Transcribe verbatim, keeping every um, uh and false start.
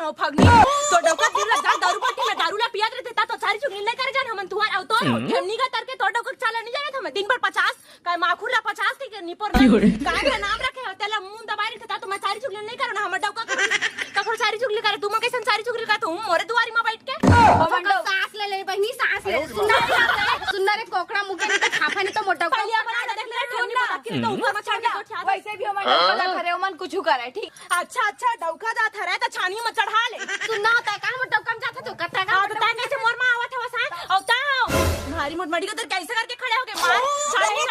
तो फगनी, तो डौका दिल ला जान दारू बाटी में दारू ला पियात रहिते, ता तो चारी चुगली नहीं करे जान हमन तुहार। अउ तो ठेमनी का तरके तो डौका चाला नहीं जाने हमन। दिन भर पचास, काय माखुर ला पचास के, के निपोर ना। काय का नाम रखे हो, तेला मुंह दबाई रहिते, ता तो मैं चारी चुगली नहीं करो ना, हमर डौका करो। कखरो चारी चुगली करे, तुम कैसन चारी चुगली करे, तुम मोरे दुआरी में बैठ के। हमन डौ- सांस ले ले बहिनी, सांस ले। सुनना रे, सुनना रे, कोकड़ा मुके नहीं तो खाफा नहीं तो मोटा। पहले अपन आदत देख ले, ठेमनी में रखे तो ऊपर में चढ़ के गोठिया। वैसे भी हमन डौका जात हरे, ओमन कुछ करे, ठीक? अच्छा, अच्छा, डौका जात हरे, त छानी में चढ़ा ले। सुनना होता है, कहाँ में डौका में जात है तो? कत्ता का हाँ, तो तैं कैसे मोर में आवत हवस, हाँ? अउ तैं हो। भारी मोट मड़ी को तो कैसे करके खड़े हो गए? मार, साले